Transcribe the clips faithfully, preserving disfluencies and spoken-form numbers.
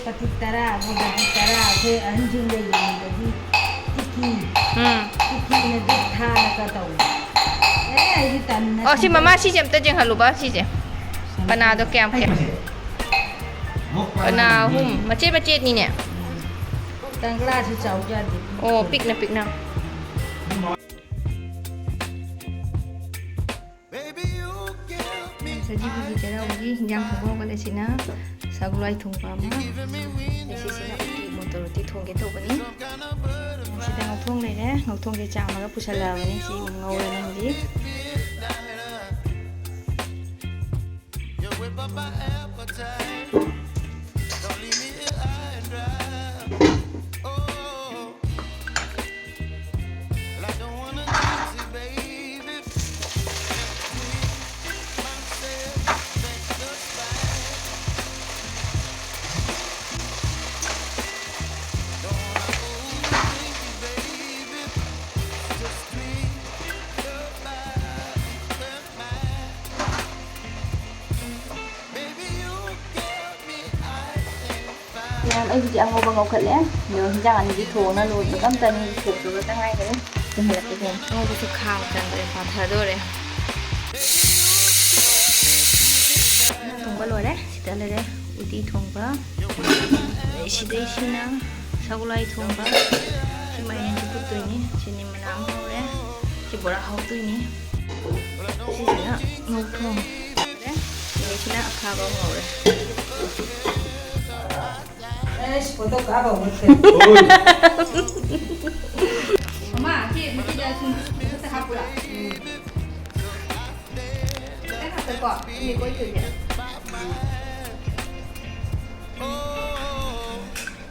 ꯄꯇꯤꯛ ꯇꯔꯥ, ꯑꯗꯨꯗꯗꯤ ꯇꯔꯥ, ꯑꯩꯈꯣꯏ ꯑꯍꯟꯁꯤꯡꯗ ꯌꯦꯡꯕꯗꯤ ꯇꯤꯀꯤ, ꯎꯝ꯫ ꯇꯤꯀꯤꯅ ꯗꯨꯛ ꯊꯥꯔꯒ ꯇꯧꯏ꯫ ꯑꯦ, ꯑꯩꯗꯤ ꯇꯟꯅ ꯑꯣ, ꯁꯤ ꯊꯝꯖꯜꯂꯦ꯫ ꯃꯃꯥ, ꯁꯤꯁꯦ ꯑꯝꯇ ꯌꯦꯡꯍꯜꯂꯨꯕ, ꯁꯤꯁꯦ꯫ ꯄꯅꯥꯗꯣ ꯀꯌꯥꯝ, ꯀꯌꯥꯝ? ꯄꯅꯥ ꯑꯍꯨꯝ꯫ ꯃꯆꯦꯠ ꯃꯆꯦꯠꯅꯤꯅꯦ꯫ ꯇꯪꯒ꯭ꯔꯥꯁꯤ ꯆꯥꯎ ꯌꯥꯗꯦ꯫ ꯑꯣ, ꯄꯤꯛꯅ ꯄꯤꯛꯅ꯫ ꯁꯖꯤꯕꯨꯒꯤ ꯆꯩꯔꯥꯎꯕꯒꯤ ꯍꯤꯟꯖꯥꯡ ꯊꯣꯡꯕ ꯍꯧꯒꯠꯂꯦ꯫ ꯁꯤꯅ ꯁꯒꯣꯜ ꯍꯋꯥꯏ ꯊꯣꯡꯕ ꯑꯃ, ꯑꯗꯩ ꯁꯤꯁꯤꯅ ꯎꯇꯤ, ꯃꯣꯇꯣꯔ ꯎꯇꯤ ꯊꯣꯡꯒꯦ ꯇꯧꯕꯅꯤ꯫ ꯁꯤꯗ ꯉꯧꯊꯣꯡ ꯂꯩꯔꯦ꯫ ꯉꯧꯊꯣꯡꯁꯦ ꯆꯥꯝꯃꯒ ꯄꯨꯁꯜꯂꯛꯑꯕꯅꯤ꯫ ꯁꯤ ꯑꯃꯨꯛ ꯉꯧꯔꯅꯤ ꯍꯧꯖꯤꯛ꯫ ꯃꯌꯥꯝ, ꯑꯩꯒꯤꯗꯤ ꯑꯉꯧꯕ ꯉꯧꯈꯠꯂꯦ꯫ ꯑꯗꯣ ꯍꯤꯟꯖꯥꯡ ꯑꯅꯤꯗꯤ ꯊꯣꯡꯅ ꯂꯣꯏꯕꯒ ꯑꯝꯇꯅꯤ, ꯊꯣꯡꯕꯒꯇ ꯉꯥꯏꯈꯔꯦ꯫ ꯆꯦꯟꯍꯜꯂꯛꯀꯦ ꯇꯧꯅꯤ꯫ ꯑꯉꯧꯕꯁꯨ ꯈꯥꯡ ꯆꯟꯗ꯭ꯔꯦ, ꯄꯥꯊꯗꯣꯔꯦ꯫ ꯊꯣꯡꯕ ꯂꯣꯏꯔꯦ꯫ ꯁꯤꯗ ꯂꯩꯔꯦ ꯎꯇꯤ ꯊꯣꯡꯕ꯫ ꯑꯗꯩ ꯁꯤꯗꯩꯁꯤꯅ ꯁꯒꯣꯜ ꯍꯋꯥꯏ ꯊꯣꯡꯕ꯫ ꯁꯤ ꯃꯥꯏꯔꯦꯟꯁꯨ ꯐꯨꯠꯇꯣꯏꯅꯤ꯫ ꯆꯤꯅꯤ ꯃꯅꯥ ꯑꯃ ꯉꯧꯔꯦ꯫ ꯁꯤ ꯕꯣꯔꯥ ꯍꯧꯗꯣꯏꯅꯤ꯫ ꯁꯤꯁꯤꯅ ꯉꯧꯊꯣꯡ꯫ ꯁꯤꯗꯩꯁꯤꯅ ꯑꯈꯥꯕ ꯑꯃ ꯉꯧꯔꯦ꯫ ꯑꯩꯁ, ꯐꯣꯇꯣ ꯀꯥꯞꯄ ꯑꯃꯨꯛ ꯊꯦꯡꯅꯩ꯫ ꯃꯃꯥ, ꯁꯤ ꯃꯆꯤꯗ ꯁꯨꯝ ꯃꯊꯛꯇ ꯍꯥꯞꯄꯨꯔꯥ? ꯈꯤꯇꯪ ꯍꯥꯞꯄꯨꯀꯣ, ꯁꯤ ꯀꯣꯏ ꯆꯨꯏꯁꯦ꯫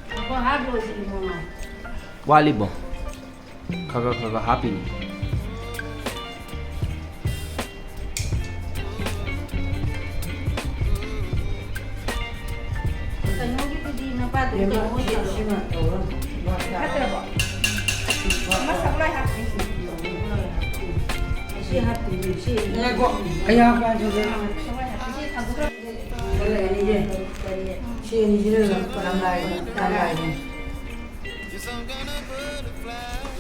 ꯉꯥꯏꯈꯣ, ꯍꯥꯞ ꯂꯣꯏꯗ꯭ꯔꯤ, ꯃꯃꯥ꯫ ꯋꯥꯠꯂꯤꯕꯣ? ꯈꯔ ꯈꯔ ꯈꯔ ꯈꯔ ꯍꯥꯞꯄꯤꯅꯤ꯫ ꯀꯩꯅꯣꯒꯤꯗꯨꯗꯤ ꯃꯄꯥꯗꯨꯗꯤ ꯀꯩꯅꯣ ꯑꯣꯏꯗꯕ꯭ꯔꯣ? ꯁꯤꯃ ꯇꯧꯔꯣ꯫ ꯐꯠꯇ꯭ꯔꯕꯣ? ꯃꯁꯛ ꯂꯣꯏ ꯍꯥꯞꯄꯤ꯫ ꯁꯤ ꯍꯥꯞꯄꯤ, ꯁꯤ꯫ ꯉꯥꯏꯈꯣ, ꯑꯩ ꯍꯥꯞꯀꯦ ꯍꯥꯏꯕꯗꯨꯗꯤ꯫ ꯁꯤ ꯊꯥꯡꯗꯣꯛꯈ꯭ꯔ-, ꯈꯜꯂꯛꯑꯅꯤꯌꯦ꯫ ꯁꯤ ꯑꯅꯤꯁꯤꯅ ꯂꯝ-, ꯂꯝꯂꯥꯏꯅꯤ, ꯂꯝꯂꯥꯏꯅꯤ꯫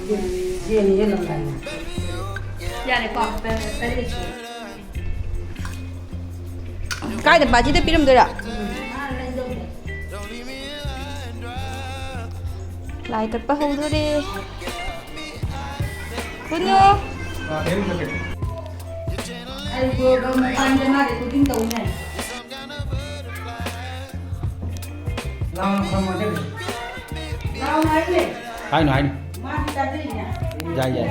ꯁꯤ, ꯁꯤ ꯑꯅꯤꯁꯦ ꯂꯝꯂꯥꯏꯅꯤ꯫ ꯌꯥꯔꯦꯀꯣ? ꯀꯥꯏꯗ, ꯕꯥꯖꯤꯗ ꯄꯤꯔꯝꯗꯣꯏꯔꯥ? ꯂꯥꯏ ꯀꯠꯄ ꯍꯧꯗꯣꯔꯦ꯫ ꯀꯨꯅꯨ꯫ ꯑꯩ ꯒꯣꯜ ꯃꯄꯥꯟꯗ ꯃꯥꯗꯤ ꯁꯨꯇꯤꯡ ꯇꯧꯅꯦ꯫ ꯂꯥꯎꯅ ꯈꯨꯔꯨꯝꯃꯣ ꯑꯗꯨꯗꯤ꯫ ꯂꯥꯎꯅ ꯍꯥꯏꯕꯅꯦ꯫ ꯍꯥꯏꯅꯨ, ꯍꯥꯏꯅꯨ꯫ ꯃꯥꯗꯤ ꯇꯥꯖꯩꯅꯦ꯫ ꯌꯥꯏ, ꯌꯥꯏ꯫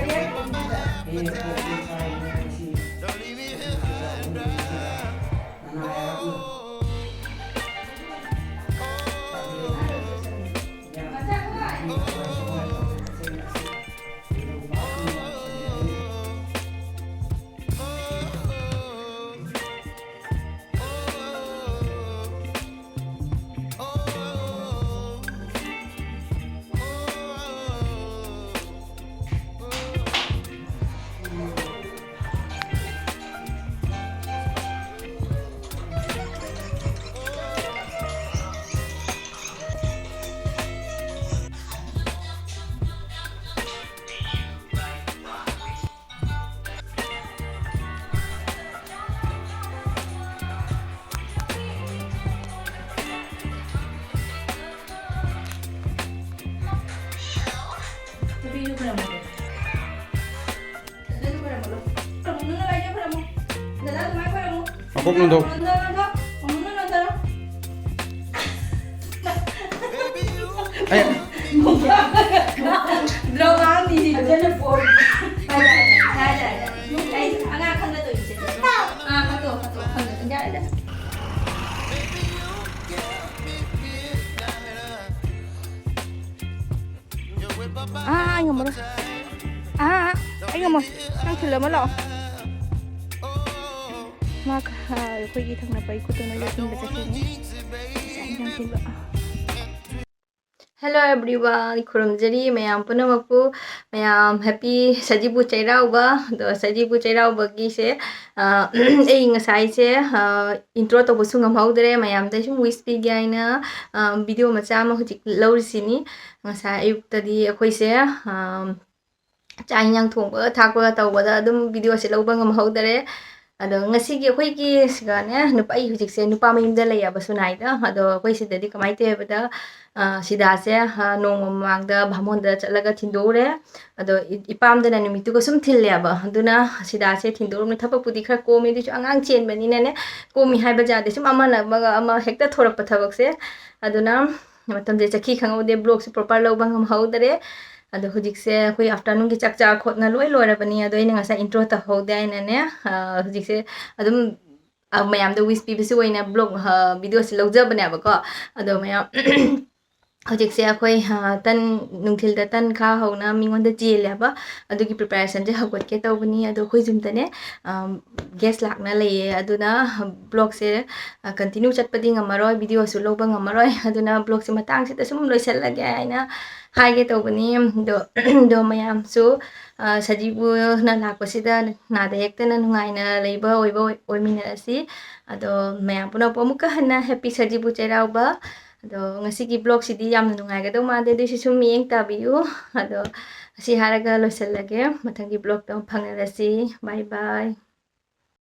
ꯃꯀꯣꯛ ꯅꯣꯟꯊꯣꯛ꯫ ꯑꯩ ꯕ꯭ꯂꯣꯛ ꯃꯥꯡꯅꯤ ꯁꯤꯗꯤ꯫ ꯐꯖꯅ ꯄꯣꯛ꯫ ꯌꯥꯔꯦ, ꯌꯥꯔꯦ, ꯌꯥꯔꯦ, ꯌꯥꯔꯦ꯫ ꯑꯩ ꯑꯉꯥꯡ ꯈꯪꯅꯗꯣꯏꯁꯦ꯫ ꯑꯥ, ꯍꯥꯠꯇꯣꯛꯑꯣ, ꯍꯥꯠꯇꯣꯛꯑꯣ, ꯈꯪꯅ-, ꯌꯥꯔꯦꯗ꯫ ꯑꯥ, ꯑꯩ ꯉꯝꯃꯔꯣꯏ꯫ ꯑꯥ, ꯑꯩ ꯉꯝꯃꯣꯏ꯫ ꯅꯪ ꯊꯤꯜꯂꯝꯃ ꯂꯥꯛꯑꯣ꯫ ꯃꯥ ꯈ-, ꯑꯩꯈꯣꯏꯒꯤ ꯊꯪꯅꯕ ꯑꯩ ꯈꯨꯠꯇꯨꯅ ꯌꯣꯠꯁꯤꯟꯕ ꯆꯠꯈꯤꯅꯤ꯫ ꯆꯥꯛ ꯏꯟꯖꯥꯡ ꯊꯤꯟꯕ꯫ Hello everyone, ꯈꯨꯔꯨꯝꯖꯔꯤ ꯃꯌꯥꯝ ꯄꯨꯝꯅꯃꯛꯄꯨ꯫ ꯃꯌꯥꯝ happy ꯁꯖꯤꯕꯨ ꯆꯩꯔꯥꯎꯕ꯫ ꯑꯗꯣ ꯁꯖꯤꯕꯨ ꯆꯩꯔꯥꯎꯕꯒꯤꯁꯦ, ꯑ, ꯑꯩ ꯉꯁꯥꯏꯁꯦ, ꯑ, intro ꯇꯧꯕꯁꯨ ꯉꯝꯍꯧꯗ꯭ꯔꯦ꯫ ꯃꯌꯥꯝꯗ ꯁꯨꯝ wish ꯄꯤꯒꯦ ꯍꯥꯏꯅ, ꯑ, video ꯃꯆꯥ ꯑꯃ ꯍꯧꯖꯤꯛ ꯂꯧꯔꯤꯁꯤꯅꯤ꯫ ꯉꯁꯥꯏ ꯑꯌꯨꯛꯇꯗꯤ ꯑꯩꯈꯣꯏꯁꯦ, ꯑ, ꯆꯥꯛ ꯏꯟꯖꯥꯡ ꯊꯣꯡꯕꯒ ꯊꯥꯛꯄꯒ ꯇꯧꯕꯗ ꯑꯗꯨꯝ videoꯁꯦ ꯂꯧꯕ ꯉꯝꯍꯧꯗꯔꯦ꯫ ꯑꯗꯣ ꯉꯁꯤꯒꯤ ꯑꯩꯈꯣꯏꯒꯤ ꯁꯤꯗꯅꯦ, ꯅꯨꯄꯥ, ꯑꯩ ꯍꯧꯖꯤꯛꯁꯦ ꯅꯨꯄꯥ ꯃꯌꯨꯝꯗ ꯂꯩꯌꯦꯕ, ꯁꯨꯅꯥꯏꯗ꯫ ꯑꯗꯣ ꯑꯩꯈꯣꯏ ꯁꯤꯗꯗꯤ ꯀꯃꯥꯏꯅ ꯇꯧꯋꯦ ꯍꯥꯏꯕꯗ, ꯑ, ꯁꯤꯗꯥꯁꯦ, ꯑ, ꯅꯣꯡꯃ ꯃꯃꯥꯡꯗ ꯚꯥꯃꯣꯟꯗ ꯆꯠꯂꯒ ꯊꯤꯟꯗꯣꯛꯎꯔꯦ꯫ ꯑꯗꯣ ꯏ-, ꯏꯄꯥꯝꯗꯅ ꯅꯨꯃꯤꯠꯇꯨꯒ ꯁꯨꯝ ꯊꯤꯜꯂꯦꯕ꯫ ꯑꯗꯨꯅ ꯁꯤꯗꯥꯁꯦ ꯊꯤꯟꯗꯣꯛꯎꯔꯕꯅꯤꯅ ꯊꯕꯛꯄꯨꯗꯤ ꯈꯔ ꯀꯣꯝꯃꯦ, ꯑꯗꯨꯏꯁꯨ ꯑꯉꯥꯡ ꯆꯦꯟꯕꯅꯤꯅꯅꯦ, ꯀꯣꯝꯃꯤ ꯍꯥꯏꯕ ꯌꯥꯗꯦ꯫ ꯁꯨꯝ ꯑꯃꯅ ꯑꯃꯒ ꯑꯃ ꯍꯦꯛꯇ ꯊꯣꯔꯛꯄ ꯊꯕꯛꯁꯦ꯫ ꯑꯗꯨꯅ ꯃꯇꯝꯁꯦ ꯆꯠꯈꯤ ꯈꯪꯍꯧꯗꯦ, vlogꯁꯨ proper ꯂꯧꯕ ꯉꯝꯍꯧꯗꯔꯦ꯫ ꯑꯗꯣ ꯍꯧꯖꯤꯛꯁꯦ ꯑꯩꯈꯣꯏ afternoonꯒꯤ ꯆꯥꯛ ꯆꯥ ꯈꯣꯠꯅ ꯂꯣꯏ ꯂꯣꯏꯔꯕꯅꯤ꯫ ꯑꯗꯣ ꯑꯩꯅ ꯉꯁꯥꯏ intro ꯇꯧꯍꯧꯗꯦ ꯍꯥꯏꯅꯅꯦ, ꯑ, ꯍꯧꯖꯤꯛꯁꯦ ꯑꯗꯨꯝ, ꯑ, ꯃꯌꯥꯝꯗ wish ꯄꯤꯕꯁꯤ ꯑꯣꯏꯅ vlog, ꯑ, videoꯁꯤ ꯂꯧꯖꯕꯅꯦꯕꯀꯣ꯫ ꯑꯗꯣ ꯃꯌꯥꯝ, ꯍꯧꯖꯤꯛꯁꯦ ꯑꯩꯈꯣꯏ, ꯑ, ꯇꯟ, ꯅꯨꯡꯊꯤꯜꯗ ꯇꯟ ꯈꯥ ꯍꯧꯅ ꯃꯤꯉꯣꯟꯗ ꯆꯦꯜꯂꯦꯕ꯫ ꯑꯗꯨꯒꯤ preparationꯁꯦ ꯍꯧꯒꯠꯀꯦ ꯇꯧꯕꯅꯤ꯫ ꯑꯗꯣ ꯑꯩꯈꯣꯏ ꯌꯨꯝꯗꯅꯦ, ꯑꯝ, guest ꯂꯥꯛꯅ ꯂꯩꯌꯦ꯫ ꯑꯗꯨꯅ vlogꯁꯦ, ꯑ, continue ꯆꯠꯄꯗꯤ ꯉꯝꯃꯔꯣꯏ, videoꯁꯨ ꯂꯧꯕ ꯉꯝꯃꯔꯣꯏ꯫ ꯑꯗꯨꯅ vlogꯁꯦ ꯃꯇꯥꯡꯁꯤꯗ ꯁꯨꯝ ꯂꯣꯏꯁꯤꯜꯂꯒꯦ ꯍꯥꯏꯅ ꯍꯥꯏꯒꯦ ꯇꯧꯕꯅꯤ꯫ ꯑꯗꯣ, ꯑꯗꯣ ꯃꯌꯥꯝꯁꯨ, ꯑ, ꯁꯖꯤꯕꯨꯅ ꯂꯥꯛꯄꯁꯤꯗ ꯅꯥꯗ ꯌꯦꯛꯇꯅ ꯅꯨꯡꯉꯥꯏꯅ ꯂꯩꯕ ꯑꯣꯏꯕ ꯑꯣꯏ-, ꯑꯣꯏꯃꯤꯟꯅꯔꯁꯤ꯫ ꯑꯗꯣ ꯃꯌꯥꯝ ꯄꯨꯝꯅꯃꯛꯄꯨ ꯑꯃꯨꯛꯀ ꯍꯟꯅ happy ꯁꯖꯤꯕꯨ ꯆꯩꯔꯥꯎꯕ꯫ ꯑꯗꯣ ꯉꯁꯤꯒꯤ vlogꯁꯤꯗꯤ ꯌꯥꯝꯅ ꯅꯨꯡꯉꯥꯏꯒꯗꯧ ꯃꯥꯟꯗꯦ, ꯑꯗꯨꯏꯁꯨ ꯁꯨꯝ ꯃꯤꯠꯌꯦꯡ ꯇꯥꯕꯤꯌꯨ꯫ ꯑꯗꯣ ꯑꯁꯤ ꯍꯥꯏꯔꯒ ꯂꯣꯏꯁꯤꯜꯂꯒꯦ꯫ ꯃꯊꯪꯒꯤ vlogꯇ ꯑꯃꯨꯛ ꯐꯪꯅꯔꯁꯤ꯫ Bye bye꯫